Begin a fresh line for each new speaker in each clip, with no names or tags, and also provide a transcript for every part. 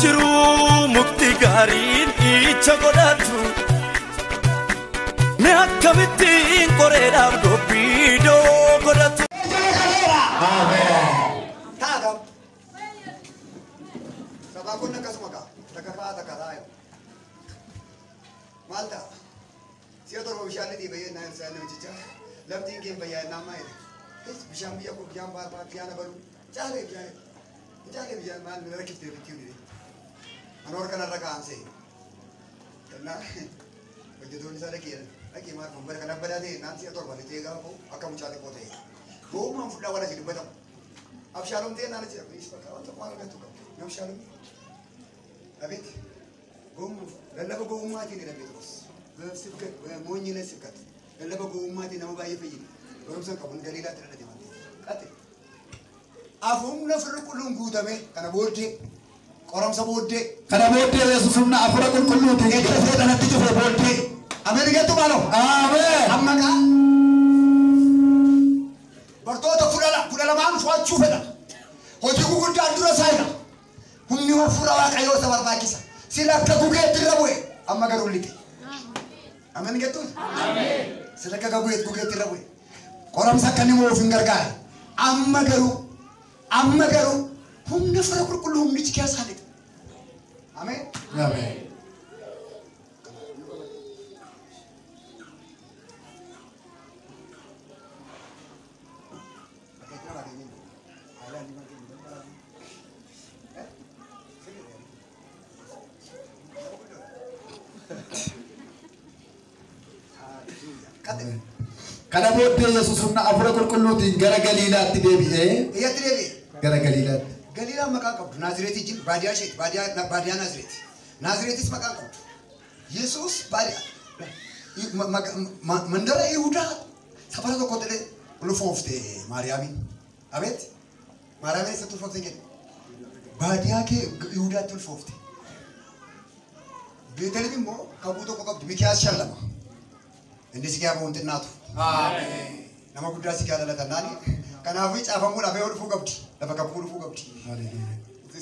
Jiru mukti gaariin ija godhatu mee akkamittiin qoreedhaaf dhoobbiidoo godhatu.
Taagam. Sabaa kun akkasuma kaa takka kaa takka taa'e. Maal ta'a? Si'a torba bishaan ni dhiiba yennaa ibsaa namichicha. Laftiin kee fayyaa yennaa maa jedhe. Bishaan biyya koo bishaan baarbaa bishaan abaluu caalee bishaan caalee bishaan maal mina rakkiftee bitti huni. Anoor kanarra kaa'an se'e. Kennaa hojjetoonni isaa dhaqee dhaqee maal kun bara kana badaa ta'e naan si'a torba lixee gaafa akka mucaa xiqqoo ta'e. Gowwummaan fudhaa waan asii dubbatamu. Abshaalom ta'e naan achi dhabe bakka wanta waan argattu qabu. Abshaalom. Abeet gowwummaan lallaba gowwummaatiin jedha Phexros. Sibkat moonyina sibkat. Lallaba gowwummaatiin nama baay'ee fayyina. Barumsa hin qabu Galiilaatti dhalate waan ta'eef. Qate. Afuumna firri qulqulluun guutame kana booddee qoramsa booddee.
Kana booddee Yesuus humna hafuura qulqulluutiin
Eegala seexanatti cufe booddee. Ameen jettu maaloo?
Ameen.
Amma kaa bartoota 12 fo'achuu fedha. Hojii gurguddaan dura isaa jira. Humni hafuura Waaqayyoo isa barbaachisa. Sila akka gugeetti irra bu'e amma garuu lixe. Ameen jettu? Sila akka gugeetti irra bu'e. Qoramsa akka inni moo'uuf hin gargaare. Amma garuu humna hafuura qulqulluu humnichi keessaa lixe. Ameen.
Ameen. Kana booddee Yesuus humna hafuura qulqulluutiin gara Galiilaatti deebi'ee.
Eeyyatti deebi'e.
Gara Galiilaatti.
Galiilaan maqaa qabdu. Naazireetii jin baadiyyaa isheeti. Baadiyyaa Naazireeti. Naazireetis maqaa qabdu. Yesuus baadiyyaa mandara Yihudaa safara tokkotti illee ulfoofte Maariyaamiin. Abeet Maariyaamiin eessatti ulfoofte jedhe? Baadiyyaa kee Yihudaatti ulfoofte. Beeteliin immoo kabuu tokko qabdi. Mikiyaas 5 Inni si gaafa wanti naatu. Nama guddaa si gaafa dhalatan naani. Kanaafuu caafamuudhaaf yoo dhufuu qabdi. Lafa kabuu dhufuu qabdi.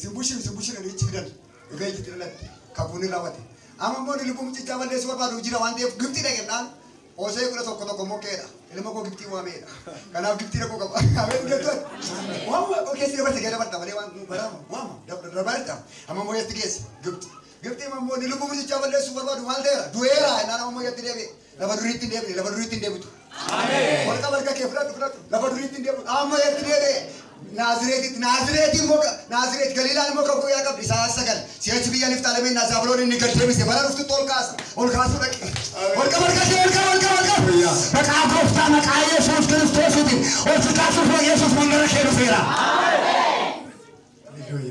Simbushin inni fidan. Dhufee itti dhalatte. Kabuun ni raawwate. Amma immoo inni lubbuu mucichaa balleessuu barbaadu jira waan ta'eef Gibxii dhaqennaan Hosee 11 immoo keedha. Ilma koo Gibxii waameedha. Kanaaf Gibxii dhaquu qaba. Ameen jettuun. Waama keessi dabarte gadi dabarta malee waan baraama waama dabarta. Amma immoo eessi geesse Gibxii. Gibxii immoo inni lubbuu mucichaa balleessuu barbaadu maal ta'eera? Du'eera jennaan amma immoo eessi deebi'e. Lafa duriitti hin deebine, lafa duriitti hin deebitu. Ol qaba harka kee fudhadhu fudhadhu. Lafa duriitti hin deebitu. Amma eessi deebi'e? Naazireetitti Naazireeti immoo Naazireet Galiilaan immoo kakuu yaa qabdi Isaayyaas 9 si'achi biyya Niftaalemeen na Zaabuloon inni gad deebise bara dhuftutti ol kaasa ol kaasuu dhaqe. Ol qaba harka kee ol qaba ol qaba ol qaba.
Maqaa Gooftaa maqaa Yesuus Kiristoosiitiin ol si kaasuuf Yesuus mandara kee dhufeera.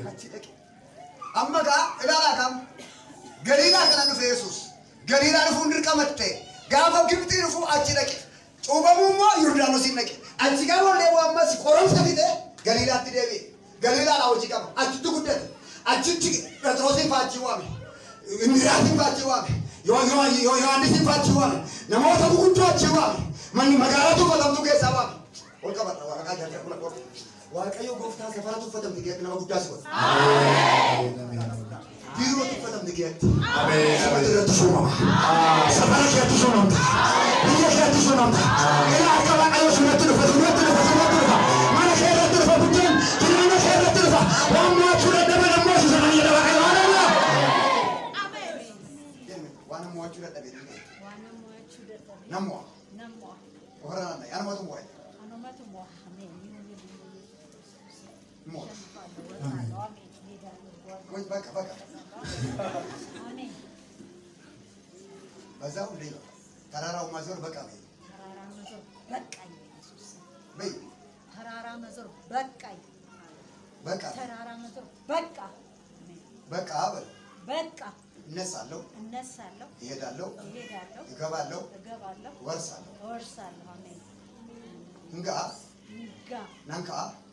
Achi dhaqe. Amma kaa ilaalaa kam Galiilaa kana dhufe Yesuus Galiilaa dhufuun dirqamatte gaafa Gibxii dhufuu achi dhaqe. Cuuphamuu immoo Yordaanosiin dhaqe. Achi gaafa ol deemu ammas qoramsa fixe Galiilaatti deebi'e. Galiilaadhaa hojii qaba. Achitti guddate. Achitti Phexrosiin faachii waame. Indiriyaasiin faachii waame. Yohaannisiin faachii waame. Namoota guguddoo achii waame. Manni magaalaa tuffatamtu keessaa waame. Ol qabadha waraqaa jaarraa kula qofa. Waaqayyo gooftaa safara tuffatamte keessatti nama guddaa si godha. Biiroo tuffatamte keessatti. Safara irratti shuumama.
Safara keetti shuumamta. Biyya keetti shuumamta. Ila akka Waaqayyo sirratti dhufa sirratti dhufa sirratti dhufa. Mana kee irratti dhufa buddeen jireenya kee irratti dhufa. Waan mo'achuu dadhaban ammoo si sana jedha Waaqayyo. Haleluuyaa.
Waan mo'achuu dadhabe. Nammo'a. Ofirra naanna'e. Anumatu mo'a. Mo'a. Bakka bakka. በዛው እንደ ተራራው ማዞር በቃ በይ።
በቃኝ ኢየሱስ
በይ።
ተራራ መዞር በቃኝ።
በቃ
ተራራ መዞር በቃ
በቃ በል።
በቃ
እነሳለሁ
እነሳለሁ
እሄዳለሁ
እሄዳለሁ
እገባለሁ
እገባለሁ
እወርሳለሁ
እወርሳለሁ። አሜን።
እንጋ
እንጋ
ናንካ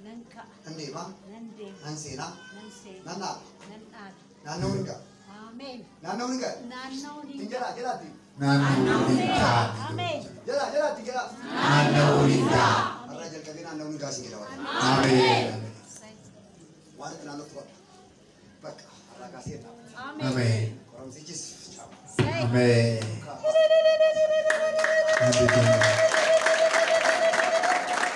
ነንካ
እንዴማ
ነንዴማ
ናንሴና
ነንሴና
ናና
ነንአል
ናነውንጋ
አሜን
ናነውንጋ
ናነውንጋ
እንጀራ ጀላቲ
ናነውንጋ
አሜን
ጀላ ጀላቲ ጀላ
ናነውንጋ
አራ ጀልቀቤ ናነውንጋ ሲንገዳዋ
አሜን
ማለት ናነው ትባል በቃ Harraa kaasee dhaabata.
Ameen.
Qoramsichis caama.
Ameen.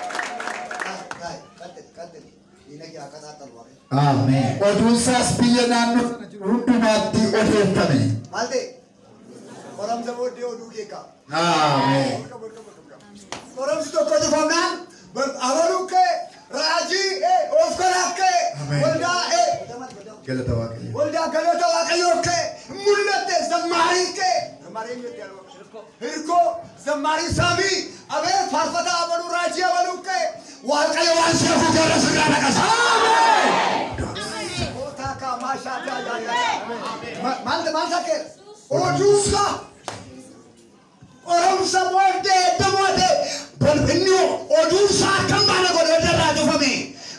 Taa'e, qaxxali, qaxxali. Diina kee akka xaaxxalu waaqayyo.
Ameen. Oduun isaas biyya naannoo sana jiru hundumaatti odeeffame.
Maal ta'e? Qoramsa booddee oduu kee ka'a.
Ameen.
Qoramsi tokko cufamnaan abaluu kee raajii of kanaaf kee
Ameen.
Waldaa
Galata Waaqayyo.
Waldaa galata waaqayyoo kee mul'atte zammaarii kee zammaarii eenyu jedhu hirkoo zammaarii saamii abee faarfataa abaluu raajii abaluu kee waaqayyo waan si hafu gara sirraa dhaqasa. Kootaa kaa maashaa taa yaa yaa maal maal sakkeera oduusa qoramsa booddee edda booddee inni oduusa akkam baana godhe edda irraa cufame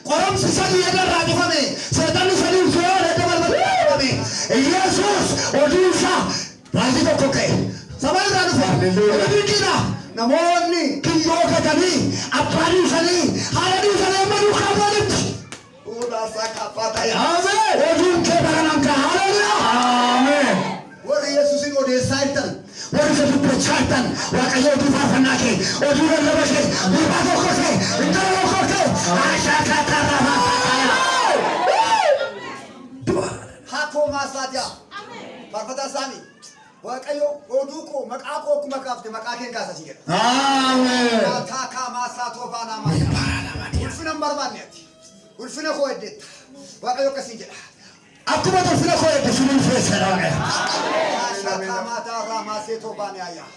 qoramsi sadii edda irraa cufame seexanni sadii fiyoon edda balbala cufame Yesuus oduusa raajii tokko ka'e saba irraa dhufe dinqiidha namoonni kiyyoo gatanii abbaa dhiisanii haadha dhiisanii amma duukaa bu'anitti.
Ameen.
Oduun kee baranaan ka'a haleluuyaa.
Ameen.
Warri Yesuusin odeessaa jirtan
Warri isa dubbachaa jirtan Waaqayyo oduu faarfannaa kee oduu lallaba kee gurbaa tokko kee intala tokko kee ashaa kaatarraa
Hakoo maasaatiyaa faarfataa saamii Waaqayyo oduu koo maqaa koo akkuma kaafte maqaa kee kaasa si jedha.
Ameen.
Taakaa maasaa toofaanaa maasaa. Ulfina hin barbaanne ati. Ulfina koo eddeetta. Waaqayyo akkasiin jedha.
Akkuma ulfina koo edde sun ulfeesseedha Waaqayyo.
Shaakaa maataa irraa maasee toofaanii ayyaa.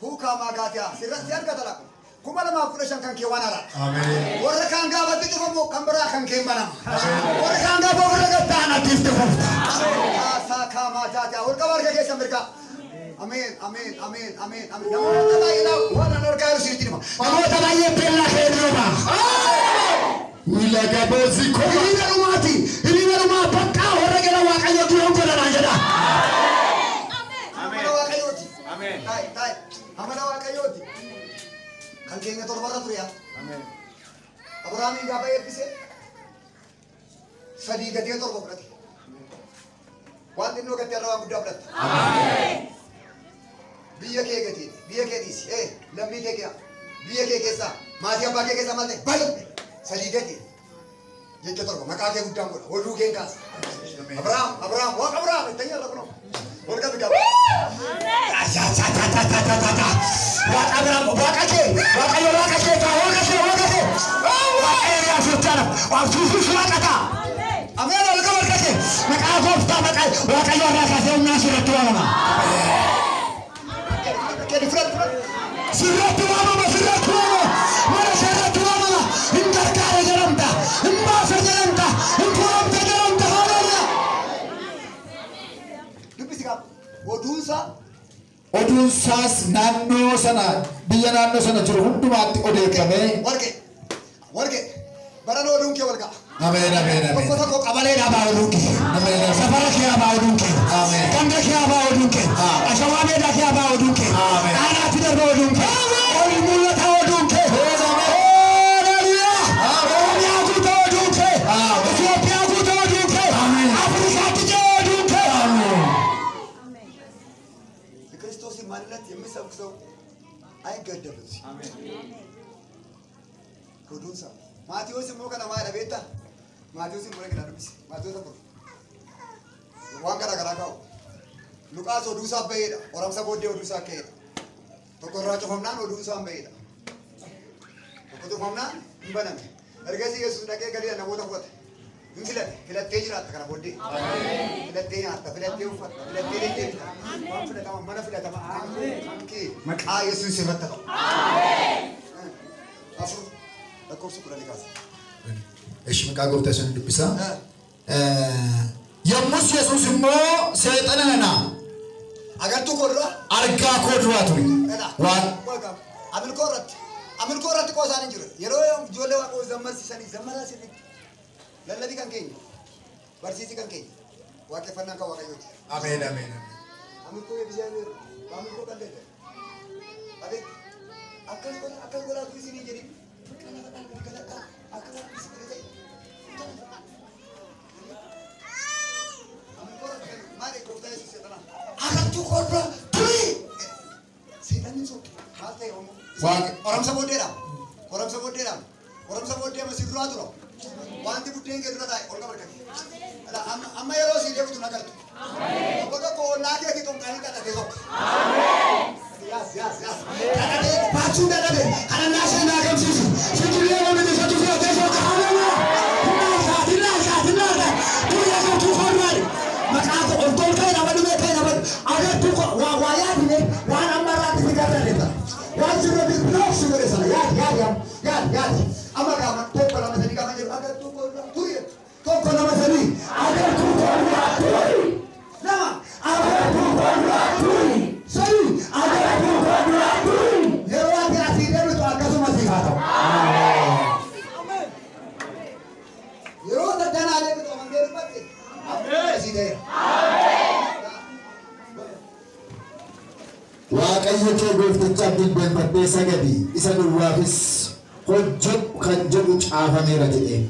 Huukaa maagaatiyaa si argata laqa. 2015 kan kee waan haraadha.
Ameen.
Warra kaan gaafatti cufamu kan biraa kan kee hin banama.
Warri kaan gaafa ofirra gattaan atiif fufta.
Taasaa maataatiyaa ol qaba harka keessan mirgaa. Ameen ameen ameen ameen ameen. Namoota baay'eedhaaf waan an argaa jiru isinitti hima.
Namoota baay'ee beellaa kee dura. Miila boosii koo. Hiriira dhumaati. Hiriira dhumaa bakka warra gara Waaqayyo du'an godhanaa jedha.
Amala waaqayyooti. Taa'i taa'i. Amala waaqayyooti. Kan keenya torbarra ture yaa. Abrahaamiin gaafa eebbise sadii gatee torba fudhate. Waan xinnoo gattee irraa waan guddaa fudhatte. Biyya kee gatee biyya kee dhiisi lammii kee kee biyya kee keessaa maatii abbaa kee keessaa maal ta'e bali sadii gatee jecha torba maqaa kee guddaan godha oduu kee kaasa. Abrahaam Abrahaam waaqa Abrahaam itti irra kunoo wal qabi qaba.
Waaqa Abrahaam waaqa kee Waaqayyo waaqa kee ta'a waaqa kee waaqa kee waaqa Eeliyaas jechaadha. Waabsiisuus waaqa ta'a. Ameen ol qaba harka kee maqaa gooftaa maqaa Waaqayyo irraa kaasee humnaa sirratti waamama.
Kenni fudhadhu fudhadhu.
Sirratti waamama sirratti waamama mana sirratti waamama hin gargaare jedhamta hin baasa jedhamta hin furamta jedhamta haleluuyaa.
Dubbisi qaba. Oduunsaa
Oduun isaas naannoo sana biyya naannoo sana jiru hundumaatti odeeffame.
Warqee warqee barana oduun kee wal ga'a.
Ameen ameen ameen.
Tokko tokko qabalee
Dhaabaa oduun kee.
Ameen.
Safara kee abaa oduun kee.
Ameen.
Ganda kee abaa oduun kee. Ashawaa meedaa kee abaa oduun kee.
Ameen.
Aanaatti darba oduun kee. Ol mul'ata oduun kee. Haleluuyaa. Oromiyaa guutaa oduun kee. Itoophiyaa guutaa oduun kee. Afrikaatti jee oduun kee.
የክርስቶስን ማንነት የሚሰብክ ሰው አይገደብም። Oduunsa Maatiyuus immoo kana maal beektaa? Maatiyuus immoo kana dubbisi. Maatiyuus 4 waan garaa garaa kaa'u. Luqaas oduusaa baheedha. Qoramsa booddee oduusaa ka'eedha. Tokko irraa cufamnaan oduusaa baheedha. Tokko cufamnaan hin baname. Ergasii Yesuus dhaqee galii namoota fudhate. Hin filate. Filattee jiraatta kana booddee. Filattee nyaatta, filattee uffatta, filattee deddeebita. Waan filatama mana filatama. Kan kee maqaa Yesuus irratti ta'u. 4 lakkoofsa 10 kaasa.
Ishi maqaa gooftaa sun dubbisa. Yommus Yesuus immoo seexana nana
Agartuu koo dura.
Argaa koo duraa ture. Waan
Amilkoo irratti. Amilkoo irratti qoosaan hin jiru. Yeroo ijoollee waaqoo zammarsiisanii zammaraa sirriitti. Lallabii kan keenya. Barsiisii kan keenya. Waaqeffannaan kan waaqayyooti.
Ameen ameen ameen.
Amilkoo eebbisee jiru. Amilkoo kan ta'e. Abeet akkas godha akkas godhaatu isinii jedhin. Akka lafa isin ta'e. Agartuu koo dura turi. Seexanni sokke maal ta'e Oromoo? Qoramsa booddeedha. Qoramsa booddeedha. Qoramsa booddee amma si duraa tura. Wanti buddeen kee dura taa'e ol qaba harka kee. Amma yeroo si deebitu na gartu. Tokko tokko ollaa keetii xonqanii qadhatee sokka. Yaas yaas yaas. Qadhatee baachuu dadhabe. Kadhannaa ishee naa gamsiisu. Si turee namni isa tufee sokka. Haleluyaa. Humna isaa dinaa isaa dinaa isaa. Durii agartuu koo duraa. Maqaa koo ol tol ka'e dhaabadhu mee ka'e dhaabadhu. Agartuu koo waa waa yaadne waan amma irraatti si gargaarreetta. Waan sirra biqilaa si godhe sana yaadi yaadi yaadi yaadi. Amma gaafa 1 2 3 gaafa jedhu agartuu koo duraa turi. 1 2 3 agartuu koo duraa turi. 2 agartuu koo duraa turi. 3 agartuu koo duraa turi. Yeroo ati asii deebitu akkasuma siif haa ta'u. Yeroo daddanaa deebitu amantee dubbatte.
Waaqayyo kee gooftichaaf jilbeenfadhee sagadi isa duwwaafis hojjedhu kan jedhu caafameera jedhee.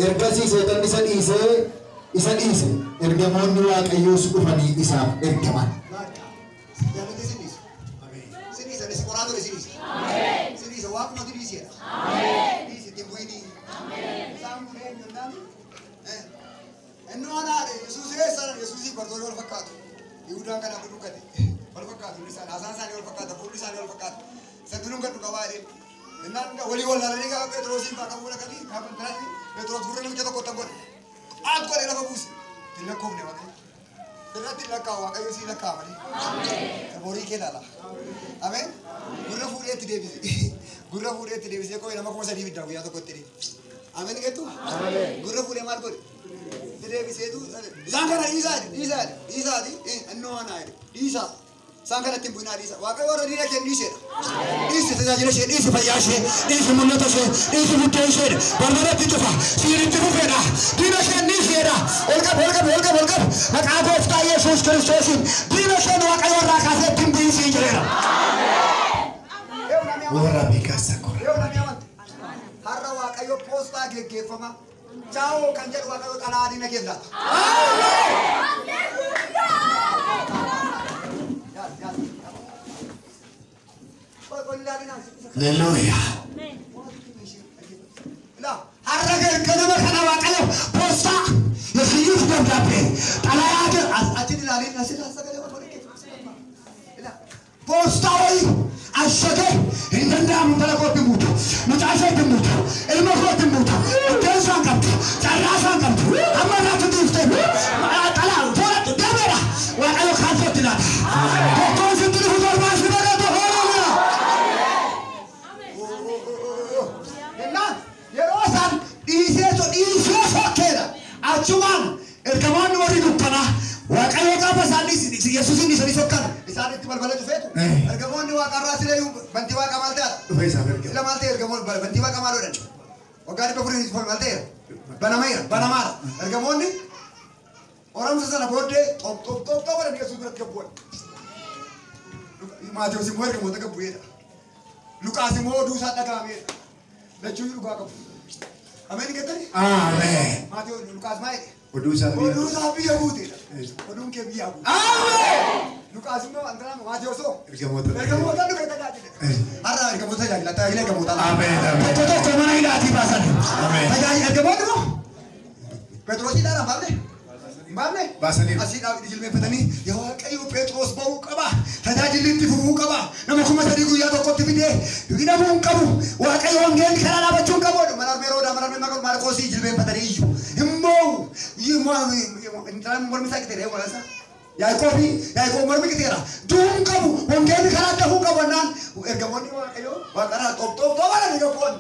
Ergasii seexanni isa dhiise ergamoonni Waaqayyoos dhufanii isaaf ergaman.
Inni Yesuus eessa Yesuusii bartoonni wal fakkaatu. Yihuudaan kana dhugate wal fakkaatu isaan haasaan isaanii wal fakkaata fuulli isaanii wal fakkaata. Isa dunuun gadhu qabaa jedhee. Innaan walii wal laalanii gaafa Phexrosiin fa'aa qabuu dhaqanii gaafa intalatti Phexros gurra namicha tokko tan godhe. Aat godhe lafa buuse. Hin lakkoofne Waaqayyo. Irratti hin lakkaa'u Waaqayyo sii lakkaa'a malee. Borii kee ilaala. Ameen. Gurra fuudhee itti deebise. Gurra fuudhee itti deebisee koo nama 3000 fiddaa guyyaa tokkotti deebise. Ameen gettu? Gurra fuudhee maal godhe? Deebiseetu isaan kana dhiisaa dhiisaa dhiisaati innoo ana jedhe dhiisaa isaan kana ittiin bu'inaa dhiisaa Waaqayyo warra diina kee dhiiseedha. Dhiisi tajaajila ishee dhiisi fayyaa ishee dhiisi mul'ata ishee dhiisi buddeen ishee balbalatti cufa siiritti fufeedha diina ishee dhiiseedha ol qabu ol qabu ol qabu ol qabu maqaa gooftaa Yesuus Kiristoosiin diina isheen Waaqayyo irraa kaasee ittiin bu'isii jedheera.
Warra beekaasa kora.
Har'a Waaqayyo poostaa geggeeffama. Ciao kan jedhu Waaqayyo xalaa diina keef laata.
Haleluyaa.
Har'a ganama kana Waaqayyo poostaa የስዩት ደብዳቤ xalayaa achi ilaalin asitti sagalee poostaa wayii ashagee hin danda'amu intala kootti hin buutu mucaa isheetti hin buutu ilma kootti hin buutu buddeen isaan qabdu carraa isaan qabdu amma irratti dhiiftee xalaa tola deemeedha Waaqayyo kaansootti laata tokkoon sitti dhufu torbaan si baqatu hoomaa. Innaan yeroo isaan dhiisee dhiisee sokkeedha achumaan ergamoonni warri dukkanaa Waaqayyo gaafa isaan Yesuusin dhiisanii sokkan isaan itti balbala cufeetu ergamoonni waaqarraa sila bantii waaqa maal ta'aadha?
Dhufee isaaf ergama.
Sila maal ta'e ergamoonni bantii waaqa maal godhan? Waggaa 400 maal ta'eera? Banameera banamaadha. Ergamoonni qoramsa sana booddee xop xop xop xop godhanii Yesuus biratti gad bu'an. Maatewos immoo ergamoota gad bu'eedha. Luqaas immoo oduu isaa dhaga'ameedha. Lachuu dhugaa qabu. Ameen gettani?
Ameen.
Maatewos Luqaas maal jedhe?
Oduu isaa biyya.
Oduu isaa biyya guuteedha. Oduun kee biyya guute.
Ameen.
Luqaas immoo antanaa Maatewosoo
Ergamoota.
ergamoota dhufe tajaajile. Har'a ergamoota tajaajila tajaajila ergamoota.
Ameen ameen.
Tokko tokko mana hidhaatii baasan.
Ameen.
Tajaajila ergamoonni immoo Phexrosii dhaadhaan baafne? Hin baafne?
Baasaniiru.
Asii jilbeenfatanii yaa Waaqayyo Phexros ba'uu qaba. Tajaajilli itti fufuu qaba. Nama 3000 guyyaa tokkotti fidee hidhamuu hin qabu. Waaqayyo wangeelli karaa dhaabachuu hin qabu. Mana Armeeroodhaa mana Armee Maarqoosii jilbeenfatanii iyyu. Hin moo'u. Intalaan mormi isaa qixeera walasa. Yaaqoobii Yaaqoob mormi qixeera. Du'uu hin qabu. Wangeelli karaa dafuu qabu naan ergamoonni Waaqayyo waaqarraa xop xop xop gabboon.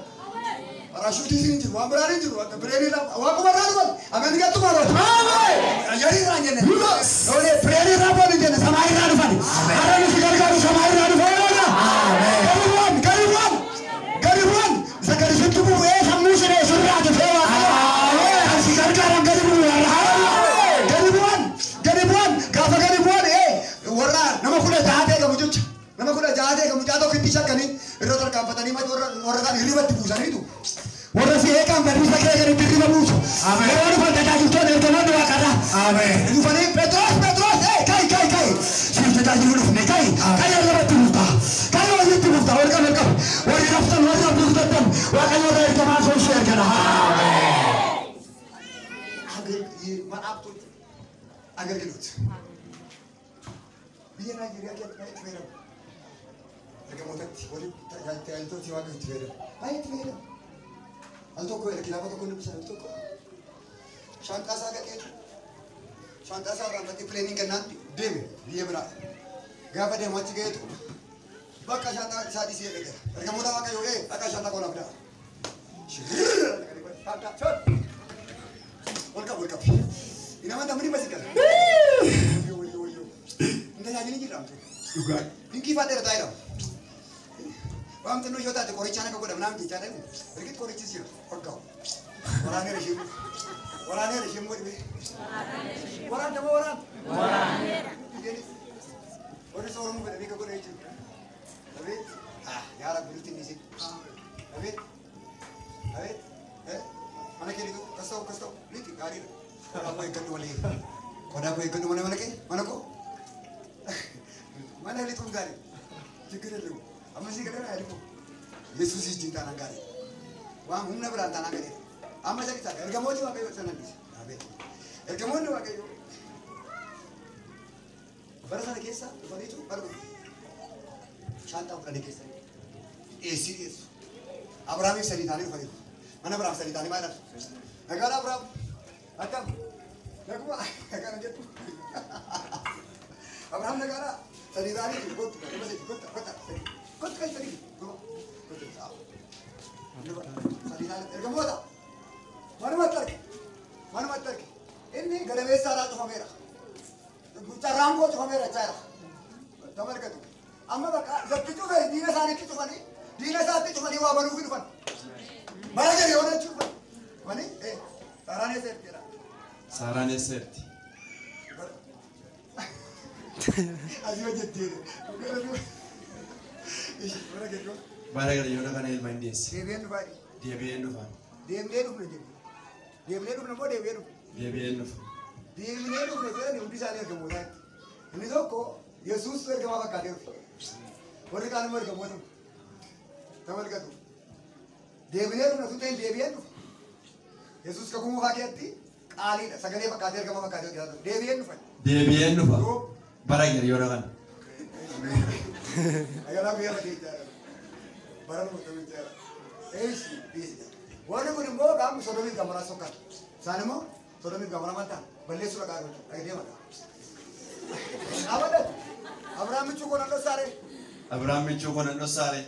Parashuutii hin jiru waan biraan hin jiru akka bireenii waaquma irraa dhufan ameen gattu maaloota. Ayyarii irraa hin jenne. Oolee bireenii irraa boon hin jenne samaa irraa dhufan. Har'a nuti gargaaru samaa irraa dhufan oola. Gadi bu'an gadi bu'an gadi bu'an isa gadi sitti bu'ee sammuu siree sirraa dhufee Waaqayyo. Kan si gargaaran gadi bu'u warra. Gadi bu'an gadi bu'an gaafa gadi bu'an warra nama 16 ta'e gamu jecha. Nama 16 ta'e gamu mucaa tokko itti shakkanii irra tarkaanfatanii warra kaan hirribatti buusaniitu. Warra si eegan barsiisa kee gaditti hirriba buusu. Yeroo dhufan tajaajiltoonni ergamoonni waaqarraa.
Ameen.
Dhufanii Phexros Phexros kai kai kai. Si አገልግሎት biyya Naayijeeriyaa keessatti baay'ee itti fayyadamu. Ergamootatti warri tajaajiltoota waaqayyoo itti fayyadamu. Baay'ee itti fayyadamu. Al tokko kitaaba tokko dubbisan al tokko shaanxaa isaa gadheetu shaanxaa isaa irraanfatee pileeniin kennaan deeme biyya biraa. Gaafa deemu achi ga'eetu bakka shaanxaa isaa dhiisee dhaqe. Ergamoota waaqayyoo akka shaanxaa koo naaf fidaa. Shaanxaa ol qabu ol qabu. Inni amantaa mini basi gala. Tajaajilli jedhamtu.
Dhugaa.
Dinqii fadheera taa'edha. Waan xinnoo yoo taate qorichaan akka godhamu naam jechaa ta'e ergitti qorichis jira hoggaa'u. Waraaneera ishee waraaneera ishee immoo dhibee. Waraan nama waraan.
Waraaneera.
Warri sooromuu fedhanii akka godhan jechuudha. Abeet yaa Rabbi nutti hin dhiisin. Abeet abeet mana kee liquu kas ta'u kas ta'u lixi gaariidha. Qodaa koo eeggadhu malee. Qodaa koo eeggadhu malee mana kee mana koo. Mana lixuun gaarii ችግር የለውም። አምስት ገለና ያድቁ ኢየሱስ እጅን ታናን ጋሪ waan humna biraan taanaan gadi amma isa bitaa ergamooti waaqayyo sana dhiise abeet ergamoonni waaqayyo bara sana keessa dhufaniitu barbu shaanxaa fudhanii keessa dhiyeessii dhiyeessu Abrahaamiif sadii taanii dhufaniiru mana Abrahaam sadii taanii maal jedhu nagaadha Abrahaam akkam naguma nagaadha jettu Abrahaam nagaadha sadii taanii kottu nama sadii kottu kottu kottu kan sadii kottu sadii taanii ergamoota manumatti arge manumatti arge inni gadameessaadhaa cufameera carraan koo cufameera jechaadha ተመልከቱ amma bakka isatti cufe diina isaaniitti cufanii diina isaatti cufanii waa banuufi dhufan bara gadi yoona jechuu dhufan dhufanii Saaraan eessa jirti jedha
Saaraan eessa jirti?
Asii hojjettee bara gadi
Bara gadi yoona kana ilma hin dhiyeesse.
deebi'een dhufaa
Deebi'een dhufa.
deemnee dhufne jedhu deemnee dhufne moo deebi'ee dhufne
Deebi'een dhufa.
deemnee dhufne jedhani hundi isaanii ergamootaatti inni tokko Yesuus ergamaa fakkaatee dhufe warri kaan immoo ergamoota ተመልከቱ deemnee dhufne sun ta'in deebi'een dhufe Yesuus kakuu moofaa keessatti qaaliidha sagalee fakkaatee ergamaa fakkaatee hojjetaa ture deebi'een dhufan
Deebi'een dhufa. Bara gadi yoona kana.
Ayyaana guyyaa badee jechaadha bara nu ta'uu jechaadha eeshi dhiisi warri kun immoo qaamni Sodomiif Gamoraa sokkan isaan immoo Sodomiif Gamoraa maal ta'an balleessuu dhaqaa jiru dhaqee deema abadan Abrahaam michuu koo nan dhossaare
Abrahaam michuu koo nan dhossaare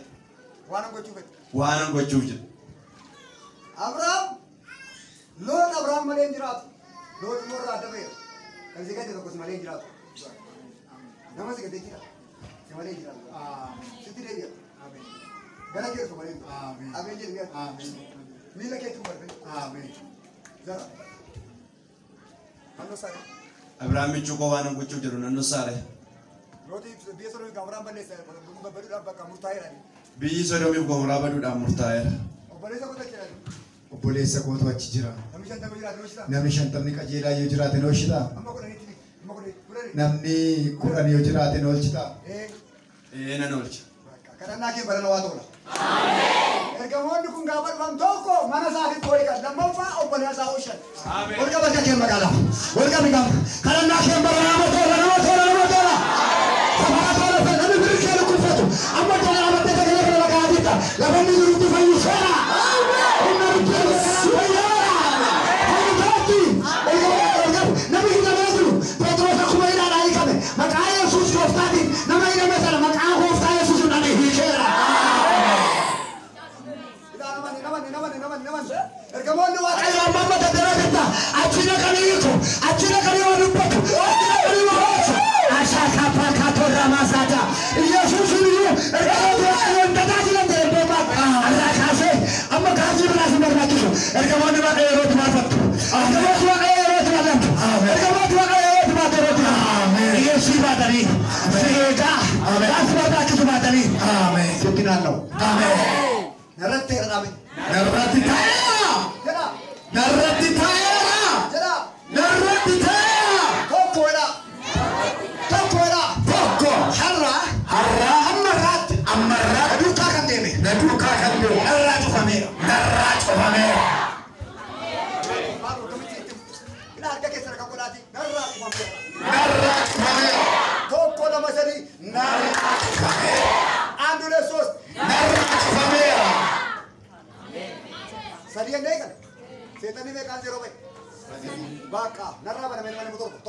waan gochuu fedhe
waan gochuuf jedhu.
Abrahaam Loot Abrahaam malee hin jiraatu Loot immoo irraa adda ba'eera kan si gadi tokko si malee hin jiraatu nama si gadee jira si malee hin jiraatu sitti deebi'a gara kee dhufu malee hin jiru ameen jedhi miila keetti barbe zara nan dhossaare
Abrahaam michuu koo waan gochuuf jedhu nan dhossaare.
Looti biyya Sodomiif Gamoraa balleessa baduudhaaf bakka murtaa'eera
Biyyi Sodomiif Gomoraa baduudhaaf murtaa'eera.
obboleessa koo tacha
Obboleessa kootu achi jira.
namni shantamni jiraate noo shitaa
Namni shantamni qajeelaa yoo jiraate noo shitaa.
amma kudhaniitti amma kudhanii
Namni kudhan yoo jiraate noo shitaa.
Ee nan oolcha.
Kadhannaa kee barana waa tola. Ergamoonni kun gaafa dhufan tokko mana isaatitti wal qabu lammaffaa obboleessa isaa oolchan. Wal qaba akka kee magaalaa.
Wal qabi qaba. Kadhannaa kee barana nama tola nama tola nama tola. Safara tola tola namni birri kee dhukkubsatu. Amma tola dhaabattee sagalee kana dhaga'aa jirta. Lafa inni jirutti fayyiseera. Humna rukkee fayyeera. Fayyitaatti. Ol qaba ol qabu. Namni hidhamee jiru Phexros akkuma hidhaadhaa hiikame. Maqaa Yesuus gooftaatiin nama hidhame sana maqaa gooftaa Yesuusin ani hiikeera.
Namanni namanni namanni namanni namanni. Ergamoonni
Waaqayyo amma amma daddaree jirta. Achi dhaqanii hiiku. Achi dhaqanii waa dubbatu. Achi dhaqanii waa hoosu. Ashaakaappaa kaatorraa maasaata. Yesuusin iyyuu ergamoota Waaqayyoon tajaajilan jedhe beekaa. Irraa kaasee amma kaasii biraas hin barbaachisu. Ergamoonni Waaqayyo yerootti baarfattu. Ergamooti Waaqayyo yerootti baarfattu. Ergamooti Waaqayyo yerootti baatu yerootti baatu. Yesuus baatanii. Si eegaa. Gaaf barbaachisu baatanii.
Sitti naanna'u. Narratti heera dhaame.
Narratti ta'eera.
Jedhaa.
Narratti ta'eera.
Jedhaa.
Narratti ta'eera.
Tokko jedhaa. Tokko jedhaa.
Tokko.
Har'a
Har'a
hamma irraatti
amma irraa
duukaa kan deeme.
na duukaa kan deemu
Narraa cufameera.
narraa cufameera.
Maal akkamitti itti ilaa harka keessan akka godhaati narraa cufameera.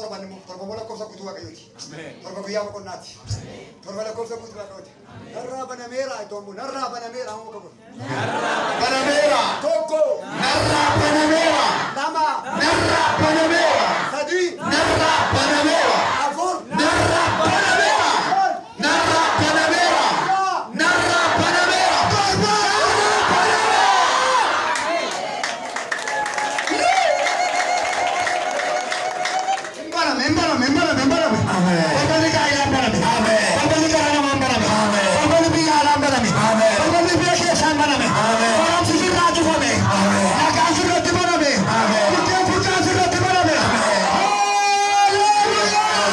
Torba immoo torba immoo lakkoofsa guutuu Waaqayyooti. Torba guyyaa boqonnaati. Torba lakkoofsa guutuu Waaqayyooti. Narraa banameera iddoo immoo narraa banameera ammoo qabu.
Banameera.
Tokko.
Narraa banameera.
Lama.
Narraa banameera.
Sadi.
Narraa banameera.
Afur.
Narraa banameera. Narraa banameera. Narraa banameera. Torba. Narraa banameera. Baname, baname, baname, baname. Balballi gaa'elaa baname. Balballi garaa namaa baname. Balballi biyya alaa baname. Balballi biyya keessaa baname. Barumsi sirraa cufame. Nagaan sirratti baname. Buddeen fuucaan sirratti baname. Haleluuyaa!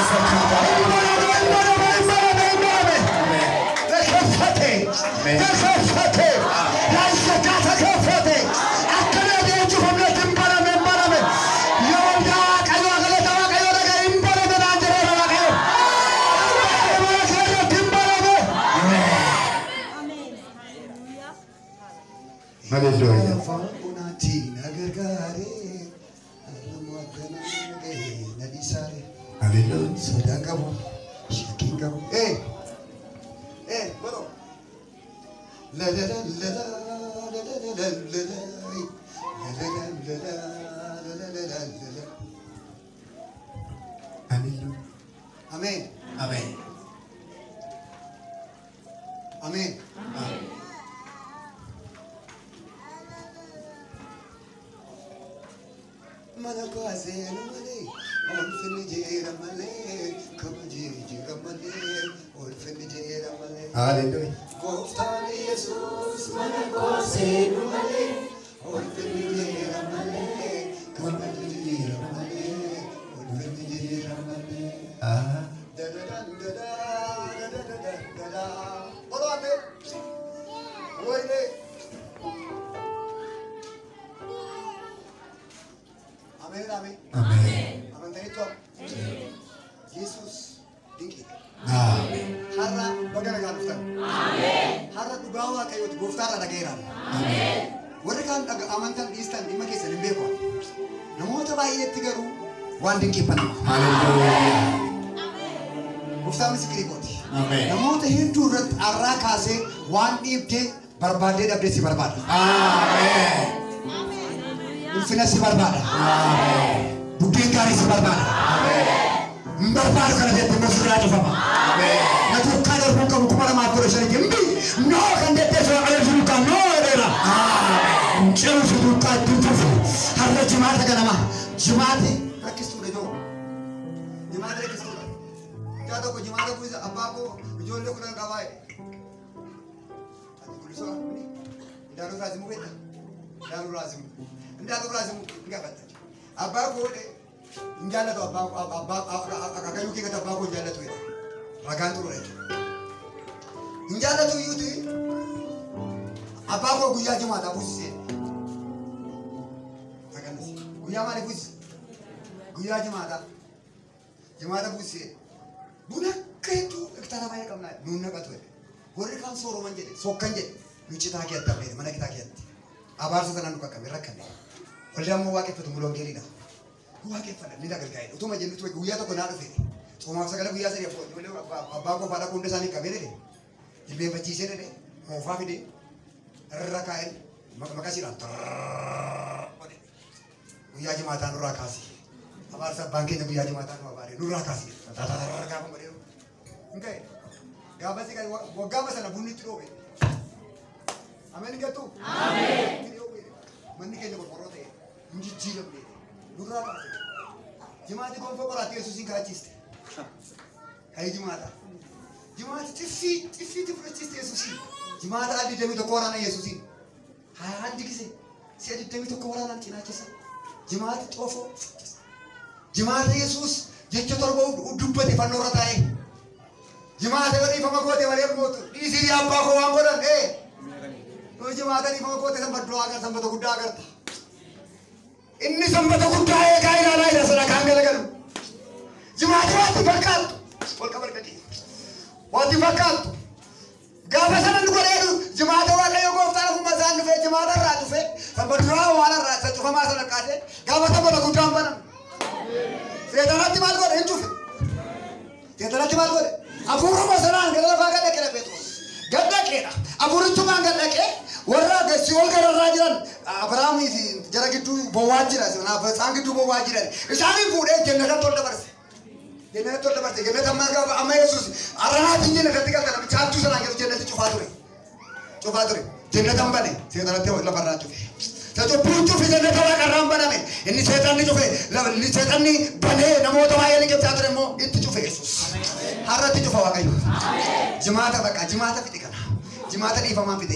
Hin baname, hin baname, hin baname, hin baname. ተከፈተ፣ ተከፈተ። ላይዘጋ ተከፈተ። Akkana jechuuf hin baname, hin baname. Yoo waldaa Waaqayyoo galata Waaqayyoo dhagaye hin baname naan jedheera Waaqayyo. Mana kee irratti hin baname.
Ameen. Hallelujah.
Haleluuyaa.
Afaan Unaati na gargaaree har'a akkana gahee na dhiisaare.
Haleluuyaa.
Sodaan qabu, shakkiin qabu. Ee, ee, godho. La la la la la la la la la la la la la la la la la la la la.
Haleluuyaa.
Ameen,
Ameen.
ameen. Mana kaaseenu malee, ulfinni jira malee, kabajii jira malee, ulfinni jira malee.
Haleluuyaa.
Gooftaan Yesuus mana koo seenu malee, ulfinni jira malee, kabajii jira malee, ulfinni jira malee.
Ah.
Da-da-dan, da-da, da-da-da-da, da-da. Ol amee. Wayne. Ameen, ameen.
Ameen.
Amantaniitu amma. Yesuus dinqiidha.
Ameen.
Har'a baga nagaan dhuftan. Har'a dhugaa Waaqayyooti gooftaarraa dhaga'eera. Warri kaan amantan dhiistan dhimma keessan hin beeku. Namoota baay'eetti garuu waan dinqeeffatama.
Haleluuyaa.
Gooftaan misikirii kooti.
Ameen.
Namoota hedduu irratti har'aa kaasee waan dhiibdee barbaaddee dhabdee si barbaada.
Ameen.
Ulfina si barbaada.
Ameen.
Buddeen gaarii si barbaada. Hin barbaadu kana jettee immoo sirraa cufama.
Ameen.
Na duukaa darbuu qabu 2015 himbi noo kan jettee Waaqayyo si duukaa noo jedheera. Ce'u si duukaa ittiin fufu. Har'a jimaata ganama. Jimaati rakkistuudha ijoo. Jimaata rakkistuudha. Mucaa tokko jimaata kuusa abbaa koo ijoollee 10 qabaa jedhe. Ati guddisoo Indaaluu Raazimuu beektaa? Indaaluu Raazimuu. Indaaluu Raazimuu hin gaafatta. Abbaa koo jedhe hin jaallatu abbaa abbaa akaakayyuu kee gata abbaa koo hin jaallatu jedhe. Ragaan turuudha jechuudha. Hin jaallatu iyyuuti abbaa koo guyyaa jimaataa fuusisee. Akkanas guyyaa maaliif fuusise? Guyyaa jimaataa. Jimaata fuusisee. Buna akka hedduu hektaara baay'ee qabnaa nuun naqatu jedhe. Warri kaan sooroman jedhe sokkan jedhe nu citaa keetti hafneedha mana citaa keetti. Abaarsa sanaan nu qaqqabe rakkanne. Waldaan immoo waaqeffatu muloongeeliidha. Nu waaqeffadha ni dhagalgaa'edha. Utuma jennutu guyyaa tokko naa dhufe. Soomaaf sagala guyyaa sadii afur ijoollee abbaa koo faadha koo hunda isaanii qabee jedhe. Jilbeenfachiisee jedhe moofaa fide irra kaa'een maqasiidhaan godhe. Guyyaa jimaataa nurraa kaasi. Abaarsa abbaan keenya guyyaa jimaataa nu abaare nurraa kaasi. Tarrrr gaafa godhee hin ka'e. Gaafasi kan waggaama sana bunni itti dhoobe. Ameen gattu? Ameen. Manni keenya qorqorroo ta'e hin jijjiiramne nurraa kaase. Jimaati gonfoo qoraatti Yesuusin kaachiste. Kayi jimaata. Jimaati xiffii xiffiitti fudhachiiste Yesuusin. Jimaata al 21 waraana Yesuusin. Haa gise si'a 21 waraanaan cinaachisa. Jimaati xoofoo. Jimaata Yesuus jecha torba dubbate fannoo irra taa'ee. Jimaata yoo dhiifama goote malee mootu dhiisii abbaa koo waan godhan ee. Yoo jimaata dhiifama goote sanbata duraa agarta sanbata guddaa agarta. Inni sanbata guddaa eegaa ilaalaa jira sadarkaan galagalu. Jimaata waanti fakkaattu ol qabarqaqee waanti fakkaattu gaafa sana nu godheeru jimaata Waaqayyo gooftaan ofuma isaan dhufee jimaata irraa dhufee sanbata duraa waan irraa isa cufamaa sana kaasee gaafa sanbata guddaan banan. Seexanatti maal godhe hin cufe. Seexanatti maal godhe? Hafuuruma sanaan gara lafaa gad dhaqeera Phexros. Gad dhaqeedha. Hafuurichumaan gad dhaqee warra si'ool gararraa jiran Abrahaamii fi jara gidduu bowwaa jira. Isaan gidduu bowwaa jiran. Isaaniin fuudhee jannatatti ol dabarse. Jannatatti ol dabarse. Jannata amma gaafa amma Yesuus arranaatiin jannatatti galta namicha hattuu sanaan jedhu jannatti cufaa ture. Cufaa ture. Jannatan bane seexanatti lafarraa cufe. Isa cubbuun cufe jannata waaqarraan baname. Inni seexanni cufe inni seexanni banee namoota baay'ee liqimsaa ture immoo itti cufe Yesuus. Har'atti cufa Waaqayyo. Jimaata baqa jimaata fixe kana. Jimaata dhiifamaan fixe.